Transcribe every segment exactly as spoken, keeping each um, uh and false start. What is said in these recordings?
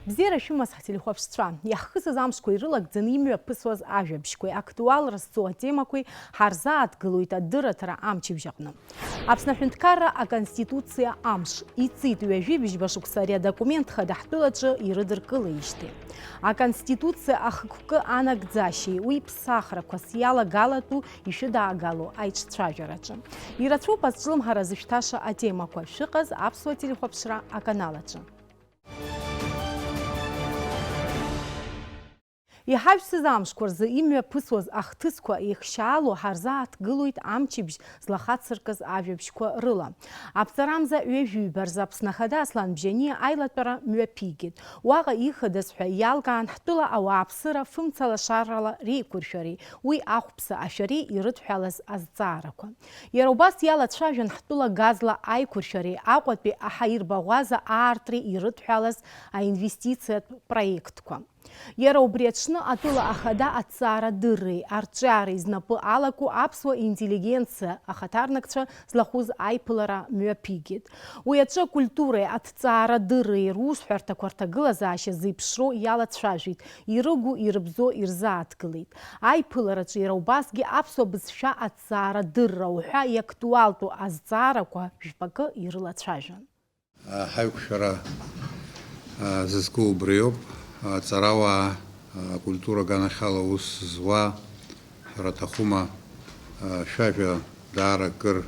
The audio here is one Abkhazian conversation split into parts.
Бзиара шәымаз, ҳтелехәаԥшцәа! Иаҳхысыз амшқәа ирылагӡаны имҩаԥысуаз ажәабжьқәеи актуалра зҵоу атемақәеи ҳарзааҭгылоит адырраҭара амчыбжь аҟны. Аԥсны аҳәынҭқарра аконституциа амш иҵит ҩажәи быжьба шықәса ари адокумент хада ҳтәылаҿы ирыдыркылеижьҭеи. Аконституциа ахықәкы анагӡашьеи уи ԥсахрақәас иалагалатәу ишәыдаагало аиҿцәажәараҿы. Ирацәоуп азҿлымҳара зышәҭаша атемақәа шәыҟаз аԥсуа телехәаԥшра аканал аҿы. Иҳажәсыз амшқәа рзы имҩаԥысуаз ахҭысқәа еихшьаало ҳарзааҭгылоит амчыбжь злахацыркыз ажәабжьқәа рыла. Аԥҵарамза ҩажәиба рзы Аԥсны Ахада Аслан Бжьаниа аилатәара мҩаԥигеит. Уаҟа ихадаз ҳәа иалкаан ҳтәыла ауааԥсыра фымцалашарала реиқәыршәареи уи ахәԥса ашәареи ирыдҳәалаз азҵаарақәа. Иара убас иалацәажәон ҳтәыла газла аиқәыршәареи Аҟәатәи аҳаирбаӷәаза аартреи ирыдҳәалаз аинвестициатә проектқәа. Иара убри аҽны атәыла ахада аҭҵаарадырреи арҿиареи знапы алаку аԥсуа интеллигенциа ахаҭарнакцәа злахәыз аиԥылара мҩаԥигеит. Уи аҿы акультуреи аҭҵаарадырреи русҳәарҭақәа рҭагылазаашьа зеиԥшроу иалацәажәеит, ирыгу-ирыбзоу ирзааҭгылеит. Аиԥылараҿы иара убасгьы аԥсуа бызшәа аҭҵаарадырра уҳәа иактуалтәу азҵаарақәа жәпакы ирылацәажәон. Ҳаиқәшәара зызку убриоуп. Аҵарауаа, акультура аганахьала аус зуа, ҳәара аҭахума, шәажәа даара акыр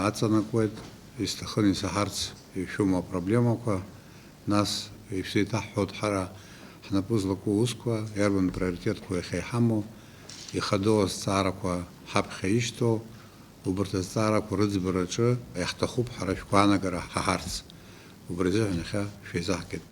аҵанакуеит. Исҭахын исаҳарц ишәома апроблемақәа, нас ишәзеиҭаҳҳәоит ҳара ҳнапы злаку аусқәа, иарбан приоритетқәа иахьа иҳамоу, ихадоу азҵаарақәа ҳаԥхьа ишьҭоу, убарҭ азҵаарақәа рыӡбараҿы иаҳҭахуп ҳара шәгәаанагара ҳаҳарц. Убри азыҳәан иахьа шәеизаҳгеит.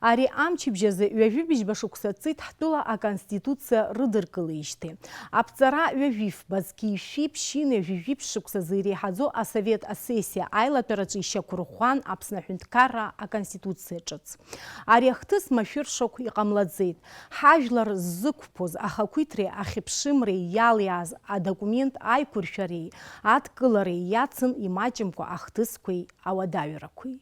Ари амчыбжь азы ҩажәи быжьба шықәса ҵит ҳтәыла аконституциа рыдыркылеижьҭеи. Аԥҵара ҩажәифба зқьи шәи ԥшьынҩажәи жәиԥшь шықәсазы иреиҳаӡоу асовет асессиа аилатәараҿы ишьақәырӷәӷәан Аԥсны аҳәынҭқарра аконституциа ҿыц. Ари ахҭыс машәыршақә иҟамлаӡеит. Ҳажәлар ззықәԥоз ахақәиҭреи ахьыԥшымреи иалиааз адокумент аиқәыршәареи адкылареи иацын имаҷымкәа ахҭысқәеи ауадаҩрақәеи.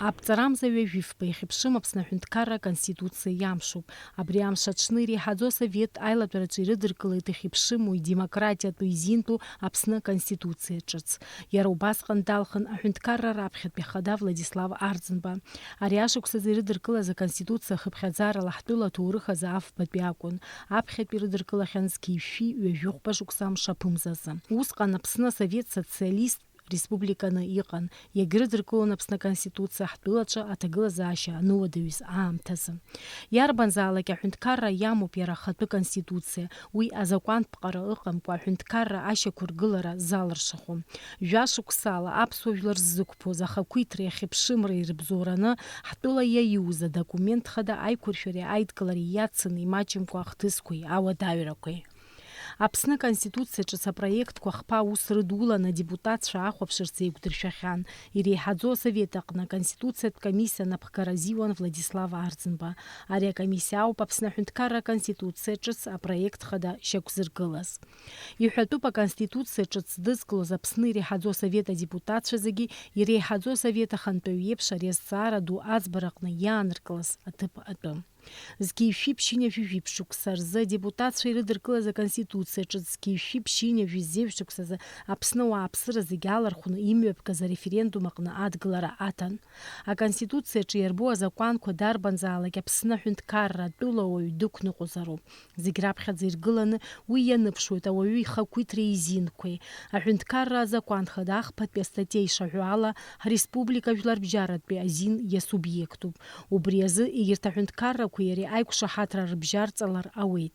Аԥҵарамза ҩажәифба ихьыԥшым Аԥсны аҳәынҭқарра аконституциа иамшуп. Абри амш аҽны иреиҳаӡоу асовет аилатәараҿы ирыдыркылеит ихьыԥшыму идемократиатәу изинтәу Аԥсны аконституциа ҿыц. Иара убасҟан далхын аҳәынҭқарра раԥхьатәи ахада Владислав Арӡынба. Ари ашықәсазы ирыдыркылаз аконституциа ахыԥхьаӡарала ҳтәыла аҭоурых азы афбатәи акәын. Аԥхьатәи ирыдыркылахьан зқьи шәи ҩажәи хәба шықәса амш аԥымзазы. Усҟан Аԥсны асовет социалист республиканы иҟан, иагьрыдыркылон Аԥсны Аконституциа ҳтәылаҿы аҭагылазаашьа ануадаҩыз аамҭазы. Иарбанзаалак аҳәынҭқарра иамоуп иара ахатәы конституциа, уи азакәантә ԥҟара ыҟамкәа аҳәынҭқарра ашьақәыргылара залыршахом. Жәа шықәсала аԥсуа жәлар ззықәԥоз ахақәиҭреи ахьыԥшымреи рыбзоураны ҳтәыла иаиуз адокумент хада аиқәыршәареи аидкылареи иацын имаҷымкәа ахҭысқәеи ауадаҩрақәеи. Аԥсны Аконституциа ҿыц апроектқәа хԥа аус рыдулан адепутатцәа ахәаԥшырц еиқәдыршәахьан иреиҳаӡоу асовет аҟны аконституциатә комиссиа анапхгара азиуан Владислав Арӡынба. Ари акомиссиа ауп Аԥсны Аҳәынҭқарра Аконституциа ҿыц апроект хада шьақәзыргылаз. Иҳәатәуп, аконституциа ҿыц дызкылоз Аԥсны иреиҳаӡоу асовет адепутатцәа зегьы иреиҳаӡоу асовет ахантәаҩ иеиԥш ари азҵаара ду аӡбараҟны иааныркылаз аҭыԥ атәы. Зқьи жәшәи ԥшьынҩажәи жәиԥшь шықәса рзы адепутатцәа ирыдыркылаз аконституциа ҿыц зқьи жәшәи ԥшьынҩажәи зеижә шықәсазы Аԥсны ауааԥсыра зегьы алархәны имҩаԥгаз ареферендум аҟны адгылара аҭан. Аконституциаҿы иарбоу азакәанқәа дарбанзаалак Аԥсны аҳәынҭқарра атәыла ауаҩ дықәныҟәозароуп. Зегь раԥхьаӡа иргыланы уи ианыԥшуеит ауаҩы ихақәиҭреи изинқәеи. Аҳәынҭқарра азакәан хада ахԥатәи астатиа ишаҳәо ала, ҳреспублика жәларбжьаратәи азин иасубиектуп. Убри азы егьырҭ аҳәынҭқаррақәеи иареи аиқәшаҳаҭра рыбжьарҵалар ауеит.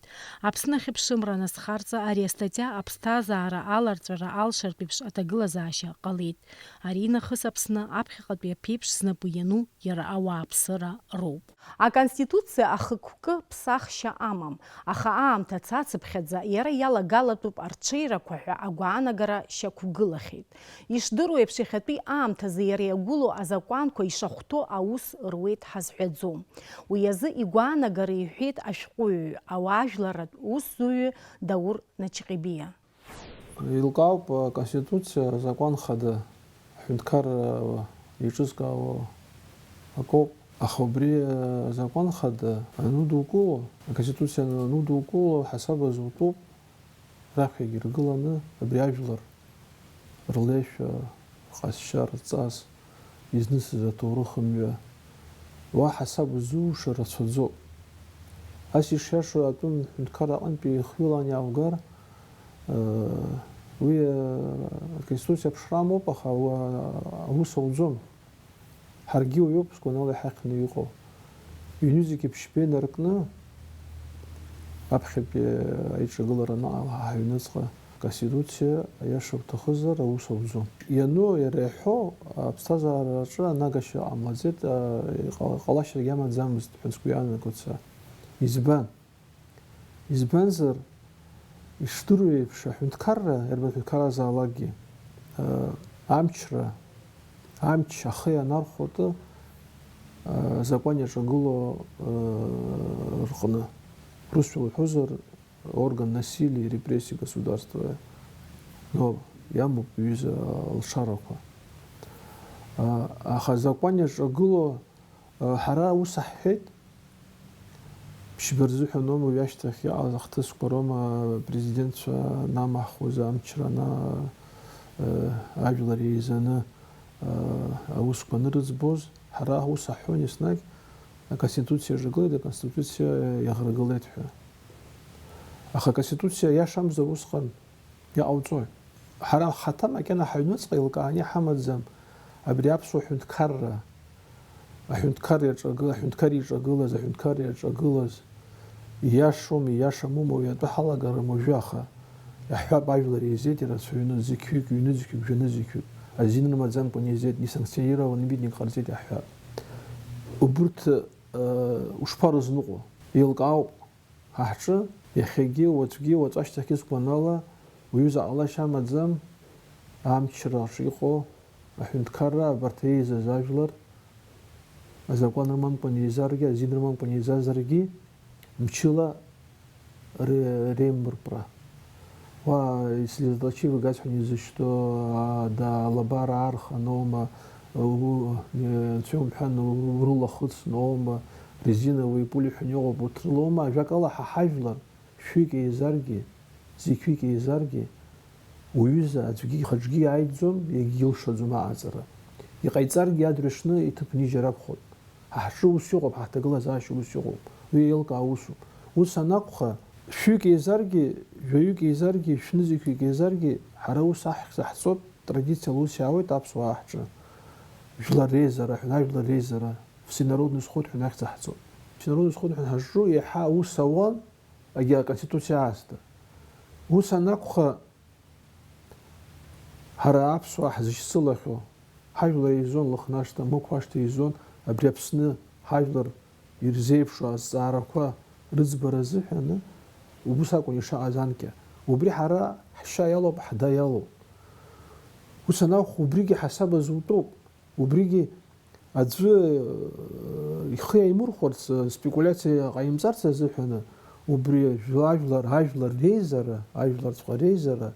Аԥсны ахьыԥшымра аназхарҵа, ари астатиа аԥсҭазаара аларҵәара алшартә еиԥш аҭагылазаашьа ҟалеит. Ари нахыс Аԥсны аԥхьаҟатәи аԥеиԥш знапы иану иара ауааԥсыра роуп. Аконституциа ахықәкы ԥсахшьа амам, аха аамҭа цацыԥхьаӡа иара иалагалатәуп арҽеирақәа ҳәа агәаанагара шьақәгылахьеит. Ишдыру еиԥш, иахьатәи аамҭазы иара иагәылоу азакәанқәа ишахәҭоу аус руеит ҳазҳәаӡом. Уи азы игәаанагара иҳәеит ашәҟәыҩҩы, ауаажәларратә усзуҩы Даур Начҟьебиа. Еилкаауп, Аконституциа азакәан хада, аҳәынҭқарра еиҿызкаауа акоуп. Аха убри азакәан хада анудукыло, аконституциа анудукыло, ҳасаб азутәуп, раԥхьагьы иргыланы абри ажәлар рлеишәа, рҟазшьа, рҵас, изнысыз аҭоурых мҩа, уа ҳасаб ззууша рацәаӡоуп. Ас ишиашоу атәым ҳәынҭқарра аҟынтәи ихҩылан иааугар, уи аконституциа аԥшра амоуп, аха уа аус ауӡом. Ҳаргьы уиоуп, сгәанала, иҳахьны иҟоу. Ҩнызқьи ԥшьбеи наркны, аԥхьатәи аиҿагылара анаҟала ҳаҩныҵҟа Конституциа, аиаша уҭахызар, аус ауӡом. Иану, иара иаҳәо, аԥсҭазаараҿы анагашьа ҟамлаӡеит, а, иҟала-, ҟалашьагьы амаӡамызт ҳәа сгәы иаанагоит са. Избан? Избанзар, ишдыру еиԥш, аҳәынҭқарра, иарбан ҳәынҭқарразаалакгьы, а, амчра, амч ахы ианархәоты, а, азакәан иаҿагыло, а, рҟны. Русшәа уҳәозар, орган насилия и репрессий государства. Но иамоуп ҩыза алшарақәа. А, аха азакәан иаҿагыло, а, ҳара ус ҳҳәеит, ԥшьба рзыҳәаноума уи ашьҭахь иҟаз ахҭысқәа роума апрезидентцәа анамаҳхуаз амчра ана, а, ажәлар еизаны, а, аусқәа анырыӡбоз, ҳара ус ҳҳәон еснагь, аконституциа ргылеит, аконституциа иаӷрагылеит ҳәа. Аха аконституциа иашамзар усҟан иҟауҵои? Ҳара ҳхаҭа макьана ҳаҩныҵҟа еилкааны иҳамаӡам абри аԥсуа ҳәынҭқарра, аҳәынҭқар иаҿагы-, аҳәынҭқар иҿагылаз, аҳәынҭқар иаҿагылаз, ииашоума, ииашамума уи атәы ҳалагарым уажәы, аха иаҳҳәап, ажәлар еизеит ирацәаҩны, зықьҩык, ҩнызқьҩык, жәанызқьҩык, азин рымаӡамкәан еизеит, несанкционированный митинг ҟарҵеит иаҳҳәап. Убырҭ, э, ушԥарызныҟәо? Еилкаауп. Ҳа ҳҿы иахьагьы, уаҵәгьы, уаҵәашьҭахьгьы сгәанала, уҩыза ҟалашьа амаӡам, амчра аҿы иҟоу аҳәынҭқарра, абарҭ еизаз ажәлар, азакәан рымамкәан еизаргьы, азин рымамкәан еизазаргьы, мчыла ре-, реимырпра. Уа, слезоточивый газ ҳәа изышьҭоу, а, да, алабара аарханоума, у-, э, анцәа умҳәан, у-, урылахыҵноума, резиновые пули ҳәа иҟоуп, урҭ рылоума, ажәакала, ҳа ҳажәлар, шәҩык еизаргьы, зқьҩык еизаргьы, уҩыза аӡәгьы ихаҿгьы иааиӡом, егьилшаӡом аҟаҵара. Иҟаиҵаргьы адырҩаҽны иҭыԥ нижьыр акәхоит. Ҳа ҳҿы ус иҟоуп, ҳаҭагылазаашьа ус иҟоуп. Уи еилкаау усуп. Ус анакәха, шәҩык еизаргьы, жәаҩык еизаргьы, шәнызқьҩык еизаргьы, ҳара ус аҳ-, ҳзаҳҵоит, традициала ус иаауеит аԥсуаа ҳҿы. Жәлар реизара ҳәа, ажәлар реизара, всенародный сход ҳәа ахьӡ ҳҵоит. Всенародный сход ҳәа ҳазҿу иаҳа аус ауан, егьи аконституциа аасҭа. Ус анакәха, ҳара аԥсуаа ҳзышьцылахьоу, ҳажәлар еизон Лыхнашҭа, Мықә ашҭа еизон, абри Аԥсны ҳажәлар ирзеиԥшу азҵаарақәа рыӡбара азыҳәаны, убыс акәын ишаҟаз анкьа. Убри ҳара ҳшьа иалоуп, ҳда иалоуп. Ус анакәха, убригьы ҳасаб азутәуп, убригьы аӡәы, э, ихы иаимырхәарц, э, спекулиациа ҟаимҵарц азыҳәаны, убри жәла-, ажәлар, ажәлар реизара, ажәларҵәҟьа реизара,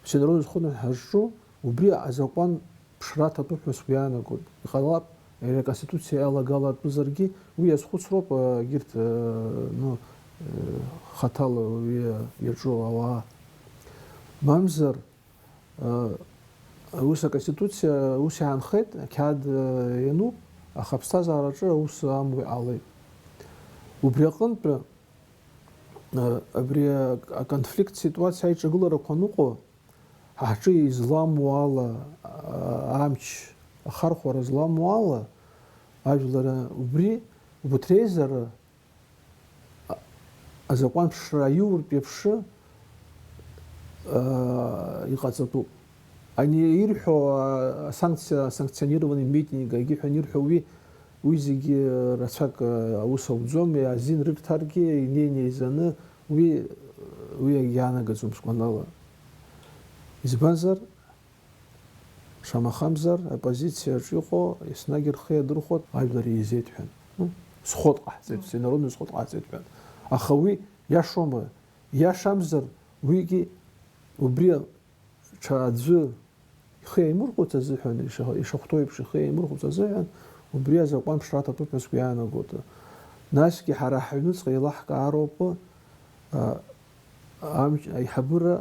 всенародный сход ҳазҿу, убри азакәан ԥшра аҭатәуп ҳәа сгәы иаанагоит. Иҟалап, иара аконституциа иалагалатәызаргьы, уи иазхәыцроуп, э, егьырҭ, э, ну, э, хаҭала уи иаҿу ауаа. Мамзар, Ус аконституциа ус иаанхеит, ақьаад иануп, аха аԥсҭазаараҿы аус амуа иҟалеит. Убри аҟынтәы, абри аконфликт ситуациа аиҿагыларақәа аныҟоу, ҳа ҳҿы изламуа ала, амч ахархәара зламуа ала, ажәлар убри, убырҭ реизара азакәан ԥшра аиуртә иаԥшы, аа, иҟаҵатәуп. Ани ирҳәо, аа, асанкциа, асанкционированный митинг, егьи ҳәа анирҳәо, уи, уи зегьы рацәак, аа, аус ауӡом, азин рырҭаргьы, инеины еизаны, уи, уи иаанагаӡом сгәанала. Избанзар, Шамахамзар, аоппозициаҿ иҟоу еснагь рхы иадырхәоит, ажәлар еизеит ҳәа. Ну, сход ҟаҳҵеит, всенародный сход ҟаҳҵеит ҳәа. Аха уи иашоума? Иашамзар, уигьы убри ҽа аӡәы Ихы еимырхәыц азыҳәан, ишахәҭоу еиԥш ихы еимырхәыц азыҳәан, убри азакәан ԥшра аҭатәуп ҳәа сгәы иаанагоит. Насгьы ҳара ҳаҩныҵҟа еилаҳкаароуп, а, амч-, аиҳабыра,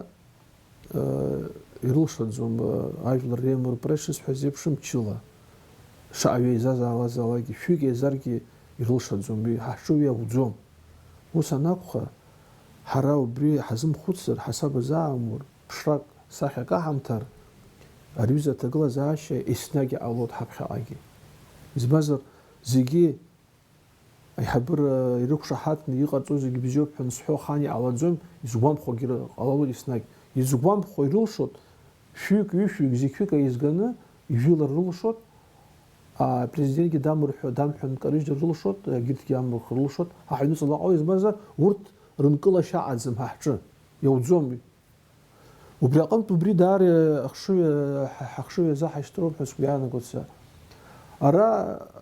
а, ирылшаӡом, а, ажәлар реимырпра ишысҳәаз еиԥш мчыла. Шаҟа ҩеизазаалазаалакгьы, шәҩык еизаргьы ирылшаӡом, уи ҳаҳҿы уи ауӡом. Ус анакәха, ҳара убри ҳазымхәыцыр, ҳасаб азаамур, ԥшрак, сахьак аҳамҭар, ари аҩыза аҭагылазаашьа еснагь иҟалоит ҳаԥхьаҟагьы. Избанзар, зегьы аиҳабыра ирықәшаҳаҭны иҟарҵо зегьы бзиоуп ҳәа зҳәо ахаан иҟалаӡом, изгәамԥхогьы ра-, ҟалалоит еснагь. Изгәамԥхо ирылшоит, шәҩык, ҩышәҩык, зқьҩык еизганы ижәылар рылшоит, апрезидентгьы дамырҳәо, дамҳәан дкарыжьыр рылшоит, егьырҭгьы амырхыр рылшоит, ҳа ҳаҩныҵҟала ҟало, избанзар, урҭ рынкылашьа аӡам ҳа ҳҿы, иауӡом. Убри аҟынтә убри даара ахшыҩ, ҳа-, ҳахшыҩ азы ҳаишьҭроуп ҳәа сгәы иаанагоит сара. Ара,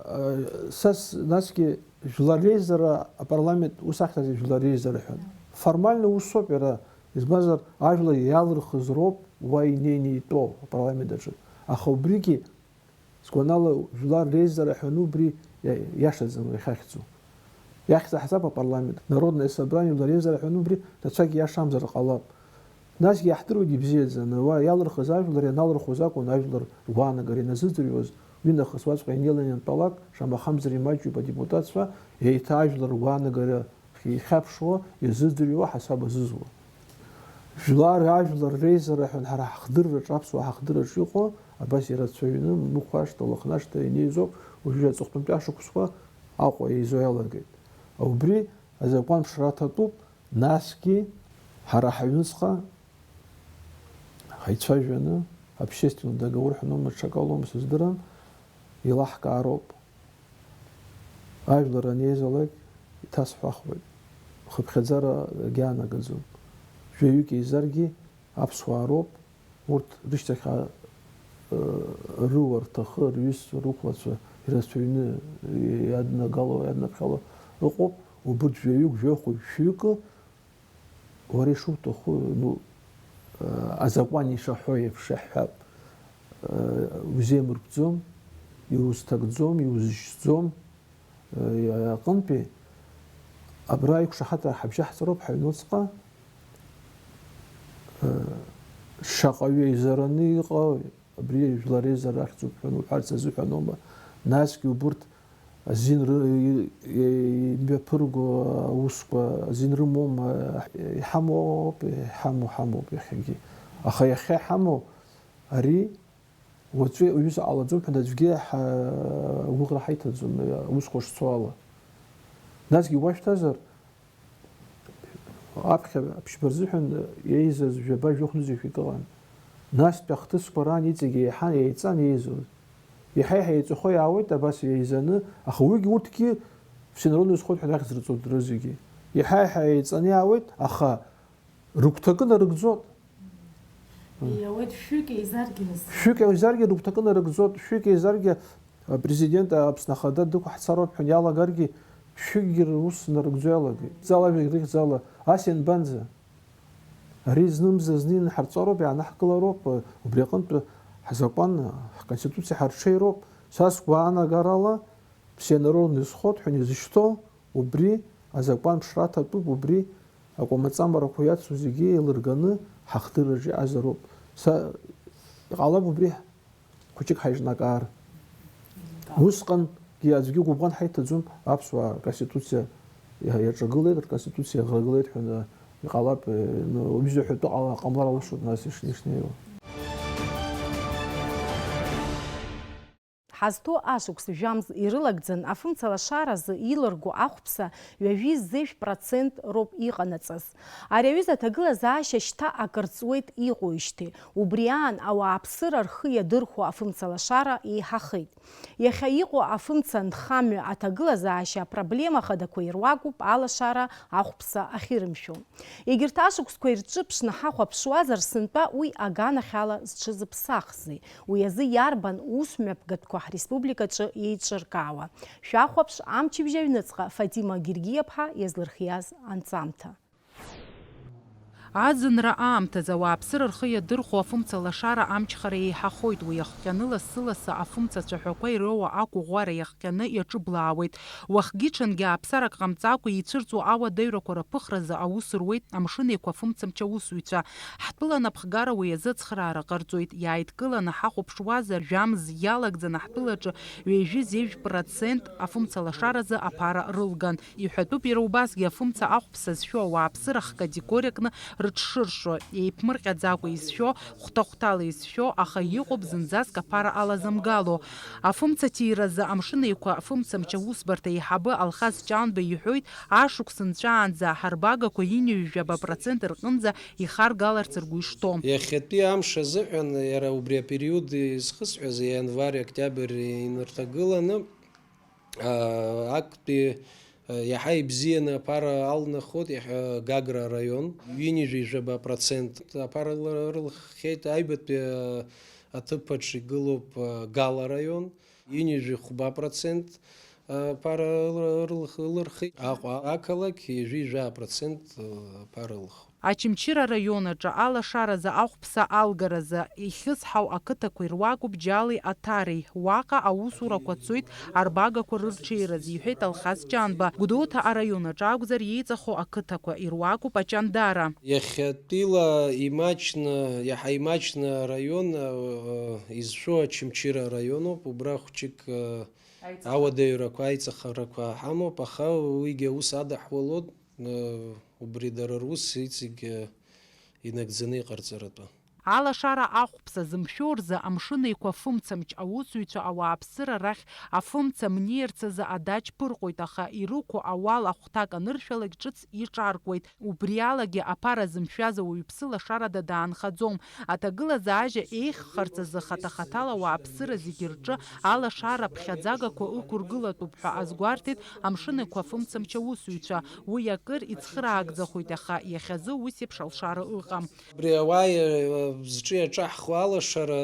э, са с-, насгьы жәлар реизара апарламент ус ахьӡыз жәлар реизара ҳәа. Формально усоуп иара, избанзар, ажәлар иалырхыз роуп уа инеины итәоу апарламент аҿы. Аха убригьы Сгәанала, жәлар реизара ҳәа анубри иа-, иашаӡам иахьахьӡу. Иахьӡаҳҵап апарламент, народное собрание, жәлар реизара ҳәа анубри рацәак иашамзар ҟалап. Насгьы иаҳдыруеит ибзиаӡаны, уа иалырхыз ажәлар ианалырхуаз акәын ажәлар ргәаанагара иназыӡырҩуаз, уинахыс уаҵәҟьа инеилан иантәалак, шамахамзар имаҷҩуп адепутатцәа, еиҭа ажәлар ргәаанагара ихьаԥшуа, изыӡырҩуа ҳасаб азызуа. Жәлар, ажәлар реизара ҳәа ҳара ҳахдырраҿы, аԥсуаа ҳахдырраҿы иҟоу, абас ирацәаҩны, Мықә ашҭа, Лыхнашҭа инеизоуп, уажәы аҵыхәтәантәи ашықәсқәа Аҟәа еизо иалагеит. Убри азакәан ԥшра аҭатәуп, насгьы ҳара ҳаҩныҵҟа ҳаицәажәаны, общественный договор ҳәа ноума ҽакалоума сыздырам, еилаҳкаароуп. Ажәлар анеизалак, иҭасҳәахуеит. Хыԥхьаӡара агьаанагаӡом. Жәаҩык еизаргьы аԥсуаа роуп, урҭ рышьҭахьҟа, э, рыуа, рҭахы, рҩызцәа, рыхәлацәа ирацәаҩны иаднагало, иаднаԥхьало ыҟоуп, убырҭ жәаҩык, жәохәҩык, шәҩыкы Уара ишуҭаху, ну, э, азакәан ишаҳәо еиԥш иаҳҳәап, э, узеимыркәӡом, иузҭагӡом, иузшьӡом, э, аҟынтәи абра иқәшаҳаҭра ҳабжьаҳҵароуп ҳаҩнуҵҟа, э, шаҟаҩы еизараны иҟоу, Абри жәлар реизара ахьӡуп ҳәа уҳәарц азыҳәаноума? Насгьы убырҭ азин ры-, и-, и-, имҩаԥырго аусқәа азин рымоума? Иҳамоуп, иҳамоу ҳамоуп иахьагьы. Аха иахьа иҳамоу ари уаҵәы аҩыза ҟалаӡом ҳәа аӡәгьы ҳа-, агәыӷра ҳаиҭаӡом, аусқәа шцо ала. Насгьы уашәҭазар, Аԥхьа аԥшьба рзыҳәан еизаз жәаба-жәохә нызқьҩык ыҟан. Настәи ахҭысқәа раан иҵегьы еиҳа еиҵан еизоз. Еиҳа-еиҳа еиҵахо иаауеит абас еизаны, аха уигьы урҭгьы всенародно исхоит ҳәа рахьӡырҵоит рызегьы. Еиҳа-еиҳа еиҵаны иаауеит, аха рыгәҭакы нарыгӡоит. Иауеит шәҩык еизаргьы нас. Шәҩык еизаргьы рыгәҭакы нарыгӡоит, шәҩык еизаргьы Апрезидент Аԥсны Ахада дықәаҳцароуп ҳәа иалагаргьы, шәҩыкгьы рус нарыгӡо иалагеит. Ҵалажәагь рыхьӡала, ас ианбанӡа? Ари знымзар зны инҳарҵәароуп, иаанаҳкылароуп, убри аҟынтә ҳзакәан, ҳконституциа ҳарҽеироуп. Са сгәаанагарала, всенародный сход ҳәа изышьҭоу, убри азакәан ԥшра аҭатәуп, убри акәамаҵамарақәа иацу зегьы еилырганы ҳахдырраҿы иҟазароуп. Са, иҟалап убри. Хәыҷык ҳаиҿнакаар. Усҟангьы аӡәгьы гәыбӷан ҳаиҭаӡом, аԥсуаа рконституциа иа-, иаҿагылеит, рконституциа иаӷрагылеит ҳәа иҟалап, э, ну, уажәы ҳәатәы ҟала-, ҟамлар алшоит, нас ишнеи-, ишнеиуа. Ҳазҭоу ашықәс жәамз ирылагӡан афымцалашаразы илырго ахәԥса ҩажәи зежә процент роуп иҟанаҵаз. Ари аҩыза аҭагылазаашьа шьҭа акыр ҵуеит иҟоуижьҭеи. Убри аан ауааԥсыра рхы иадырхәо афымцалашара еиҳахеит. Иахьа иҟоу афымца нхамҩа аҭагылазаашьа апроблема хадақәа ируакуп алашара ахәԥса ахьырымшәо. Егьырҭ ашықәсқәа ирҿыԥшны ҳахәаԥшуазар, сынтәа уи аганахьала зҽызыԥсахзеи? Уи азы иарбан усмҩаԥгатәқәа ҳреспубликаҿы еиҿыркаауа? Шәахәаԥш, амчыбжь аҩныҵҟа Фатима Гергиаԥҳа иазлырхиаз анҵамҭа. Аӡынра аамҭазы ауааԥсыра рхы иадырхәо афымца лашара амчхара еиҳахоит, уи иахҟьаны лассы-лассы афымца ацәаҳәақәа ироуа ақәыӷәӷәара иахҟьаны иаҿыблаауеит. Уахгьы-ҽынгьы ааԥсарак ҟамҵакәа ицәырҵуа ауадаҩрақәа рыԥыхразы аус руеит Амшын Еиқәа афымцамч аусзуҩцәа. Ҳтәыла анапхгара уи азы ацхыраара ҟарҵоит. Иааидкыланы ҳахәаԥшуазар, жәамз иалагӡаны ҳтәылаҿы ҩажәи зежә процент афымца лашаразы аԥара рылган. Иҳәатәуп, иара убасгьы афымца ахәԥса зшәо ауааԥсыра хкатегориа кны рыҽшыршо, еиԥмырҟьаӡакәа изшәо, хәҭа-хәҭала изшәо, аха иҟоуп зынӡаск аԥара алазымгало. Афымца ҭиразы Амшын Еиқәа афымцамч аусбарҭа аиҳабы Алхас Ҷанба иҳәоит, ашықәс нҵәаанӡа ҳарбагақәа ҩынҩажәаба процент рҟынӡа ихаргаларц ргәы ишҭоу. Иахьатәи амш азыҳәан иара убри апериод изхысҳәаз, ианварь-октиабр инарҭагыланы, аа, актәи, аа, иаҳа ибзианы аԥара алнахуеит иахьа Гагра араион, ҩынҩажәи жәаба процент аԥара ла-, рылххьеит, аҩбатәи, аа, аҭыԥаҿ игылоуп, аа, Гала араион, ҩынҩажәи хәба процент, аа, аԥара ла-, рылх-, лырхит, Аҟәа ақалақь ҩажәи жәаа процент, аа, аԥара ылхуеит. Очамчыра араион аҿы алашаразы ахәԥса алгаразы ихьысҳау ақыҭақәа ируакуп Џьали Аҭари. Уаҟа аусурақәа цоит арбагақәа рырҽеираз, иҳәеит Алхас Ҷанба. Гәдоуҭа араион аҿы акәзар, иеиҵахо ақыҭақәа ируакуп Аҷандара. Иахьатәила имаҷны, иаҳа имаҷны араион, э, изшәо Очамчыра араионуп, убра хәҷык, э, Аиҵахара. Ауадаҩрақәа, аиҵахарақәа ҳамоуп, аха уигьы аус адаҳуалоит. Убри дара рус иҵегь инагӡаны иҟарҵаратәы. Алашара ахәԥса зымшәо рзы Амшын Еиқәа афымцамч аусзуҩцәа ауааԥсыра рахь афымца мниарц азы адаҷ ԥырҟоит, аха ирықәу ауал ахәҭак аныршәалак ҿыц иҿаркуеит. Убриалагьы аԥара зымшәаз ауаҩԥсы лашарада даанхаӡом. Аҭагылазаашьа еиӷьхарц азы хаҭа-хаҭала ауааԥсыра зегьы рҿы алашара ԥхьаӡагақәа ықәыргылатәуп ҳәа азгәарҭеит Амшын Еиқәа афымцамч аусзуҩцәа. Уи акыр ицхыраагӡахоит, аха иахьазы ус еиԥш алшара ыҟам. Абри ауаа, э, зҿы иаҿаҳхуа алашара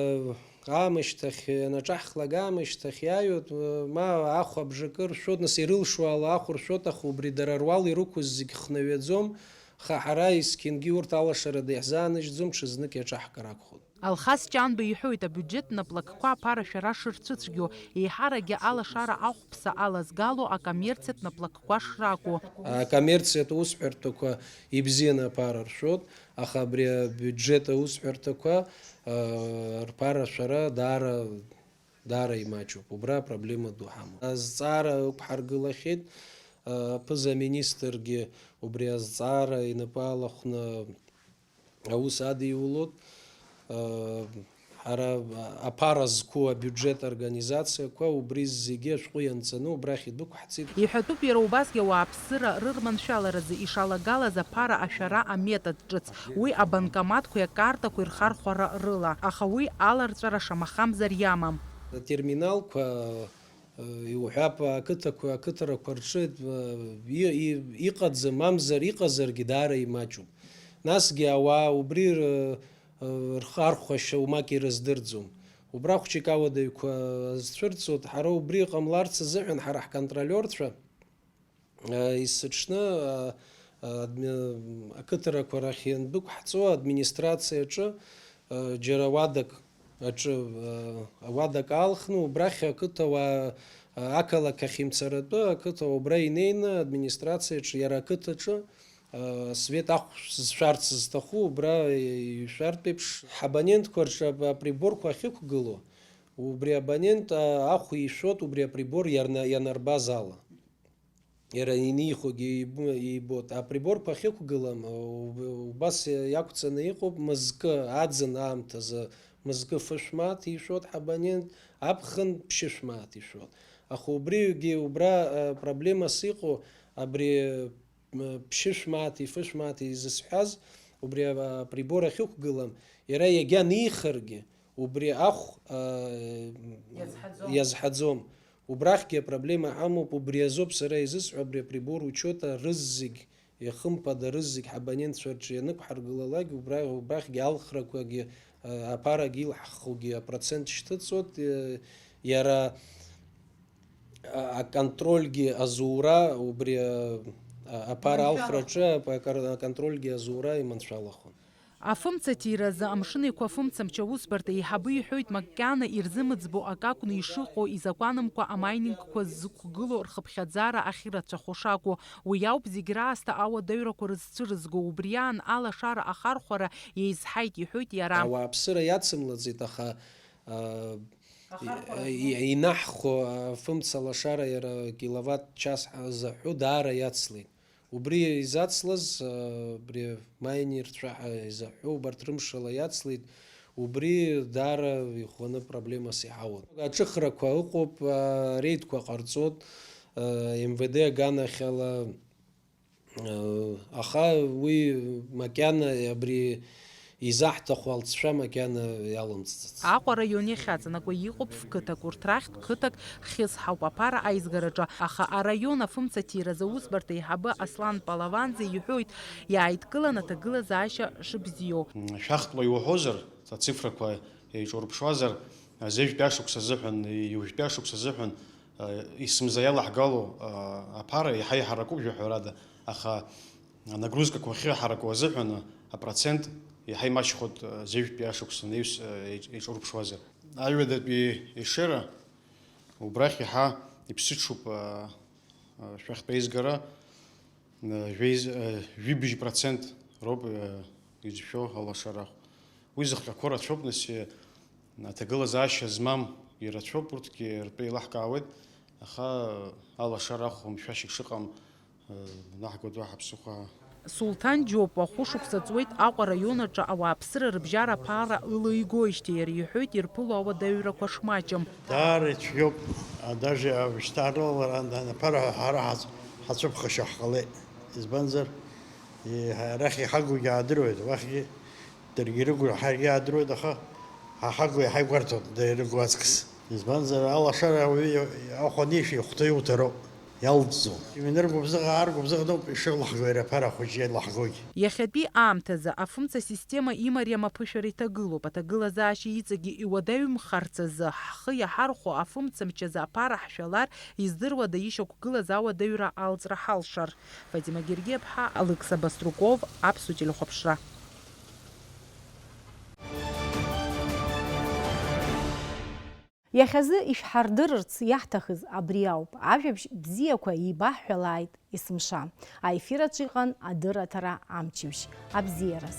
аамышьҭахь, анаҿаҳхлак аамышьҭахь иааҩуеит, э, ма ахә абжакы ршәоит, нас ирылшо ала ахә ршәоит, аха убри дара руал ирықәыз зегь хнаҩаӡом, аха ҳара есқьынгьы урҭ алашарада иаҳзааныжьӡом, ҽазнык иаҿаҳкыр акәхоит. Алхас Ҷанба иҳәоит, абиуџьеттә наплакқәа аԥарашәара шырцәыцәгьоу, еиҳаракгьы алашара ахәԥса алазгало акоммерциатә наплакқәа шракәу. Акоммерциатә усҳәарҭақәа ибзианы аԥара ршәоит, аха абри абиуџьет аусҳәарҭақәа, а, рԥарашәара даара, даара имаҷуп. Убра апроблема ду ҳамоуп. Азҵаара ықәҳаргылахьеит, а, аԥыза-министргьы убри азҵаара инапы алахәны аус адиулоит. Ҳара аԥара зқәу абиуџьет организациақәа убри зегьы ашәҟәы ианҵаны убрахь идәықәҳҵеит. Иҳәатәуп, иара убасгьы ауааԥсыра рырманшәаларазы ишалагалаз аԥара ашәара аметод ҿыц, уи абанкоматқәеи акартақәеи рхархәара рыла, аха уи аларҵәара шамахамзар иамам. Атерминалқәа Иуҳәап, ақыҭақәа, ақыҭарақәа рҿы, и-, и-, иҟаӡам, мамзар иҟазаргьы даара имаҷуп. Насгьы ауаа убри р-, рхархәашьа умак ирыздырӡом. Убра хәҷык ауадаҩқәа зцәырҵуеит, ҳара убри ҟамларц азыҳәан ҳара ҳконтролиорцәа, есыҽны, адми-, ақыҭарақәа рахь иандәықәҳҵо администрациаҿы, џьара уадак аҿы, а, ауадак аалхны, убрахь ақыҭауаа, а, ақалақь ахь имцаратәы, ақыҭауаа убра инеины, администрациаҿы, иара ақыҭаҿы, а, свет ахә зшәарц зҭаху, убра ишәартә еиԥш, ҳабонентқәа рҿы ап-, априборқәа ахьықәгылоу, убри абонент, а, ахә ишәоит, убри априбор иарна-, ианарбаз ала. Иара инихогьы иб-, ибоит. Априборқәа ахьықәгылам, уб-, убас иақәҵаны иҟоуп, мызкы, аӡын аамҭазы мызкы фышә мааҭ ишәоит ҳабонент, аԥхын ԥшьышә мааҭ ишәоит. Аха убригьы убра, а, проблемас иҟоу, абри, м, ԥшьышә мааҭи фышә мааҭи изысҳәаз, убри а-, априбор ахьықәгылам, иара иагьа нихаргьы, убри ахә, а, Иазҳаӡом. Иазҳаӡом. Убрахьгьы апроблема ҳамоуп, убри азоуп сара изысҳәо, абри априбор учета рызегь, ихымԥада рызегь ҳабонентцәа рҿы ианықәҳаргылалак, убра-, убрахьгьы алхрақәагьы, а, аԥарагьы илаҳхугьы апроцент шьҭыҵуеит, э, иара, а, аконтрольгьы азура, убри, а, Аԥара алхраҿы аконтрольгьы азура иманшәалахон. Афымца ҭиразы Амшын Еиқәа афымцамч аусбарҭа еиҳабы иҳәоит, макьана ирзымыӡбо акы акәны ишыҟоу, изакәанымкәа амаинингқәа ззықәгылоу рхыԥхьаӡара ахьырацәахо шакәу. Уи ауп зегь раасҭа ауадаҩрақәа рызцәырызго. Убри аан алашара ахархәара еизҳаит, иҳәоит иара. Ауааԥсыра иацымлаӡеит, аха, а, и-, и-, инаҳхо афымца лашара иара киловатт час ҳа-, заҳәо даара иацлеит. Убри изацлаз, а, абри маинерцәа ҳәа изаҳәо, убарҭ рымшала иацлеит, убри даара иӷәӷәаны проблемас иҳауан. Аҿыхрақәа ыҟоуп, а, реидқәа ҟарҵоит, а, М В Д аганахьала, а, аха уи макьана абри изаҳҭаху алҵшәа макьана иалымҵӡац. Аҟәа араион иахьаҵанакуа иҟоуп фқыҭак, урҭ рахьтә қыҭак хьысҳауп аԥара аизгараҿы, аха араион афымцаҭиразы аусбарҭа еиҳабы Аслан Палаванӡе иҳәоит, иааидкылан аҭагылазаашьа шыбзиоу. Шәахтәла иуҳәозар, ацифрақәа еиҿурԥшуазар, зежәтәи ашықәс азыҳәан, ҩажәтәи ашықәс азыҳәан, исымза иалаҳгало аԥара иаҳа иҳаракуп жәаҳәарада, аха анагрузкақәа ахьыҳараку азыҳәан апроцент иаҳа имаҷхоит, зежәтәи ашықәс анаҩс еиҿ-, еиҿурԥшуазар. Аҩадатәи ешера убрахь иаҳа иԥсыҽуп, шәахтә аизгара, жәеиз-, жәибжь процент роуп, изшәо алашарахә. Уи зыхҟьақәоу рацәоуп, нас, аҭагылазаашьа змам ирацәоуп, урҭгьы ртәы еилаҳкаауеит, аха алашара ахәамшәашьак шыҟам, наҳгоит уаҳа ԥсыхәа. Сулҭан Џьопуа хәышықәса ҵуеит Аҟәа араион аҿы ауааԥсыра рыбжьара аԥара ылеигоижьҭеи, иара иҳәоит ирԥыло ауадаҩрақәа шмаҷым. Даара ицәгьоуп, даже уажәшьҭарнала аԥара ҳара ҳацәыԥхашьо ҳҟалеит. Избанзар, арахь иҳагугьы аадыруеит, уахьгьы даргьы ирыгу ҳаргьы иаадыруеит, аха ҳа ҳагу иаҳа игәарҭон, дара ирыгу аҵкыс. Избанзар, алашара ауаҩы ахә анишәи ихәҭа иуҭароуп, иалҵӡом. Иминыргәыбзыӷ, ааргәыбзыӷ ноуп ишырлаҳго иара аԥара хәыҷы иалаҳгогьы. Иахьатәи аамҭазы афымца система имариам аԥышәара иҭагылоуп. Аҭагылазаашьа иҵегьы иуадаҩымхарц азы, ҳхы иаҳархәо афымцамч азы аԥара ҳшәалар, издыруада ишьақәгылаз ауадаҩра алҵра ҳалшар? Фатима Гергиаԥҳа, Алықьса Баструков, Аԥсуа телехәаԥшра. Иахьазы ишәҳардырырц иаҳҭахыз абри ауп. Ажәабжь бзиақәа еибаҳҳәалааит есымша. Аефир аҿы иҟан адырраҭара амчыбжь. Абзиараз.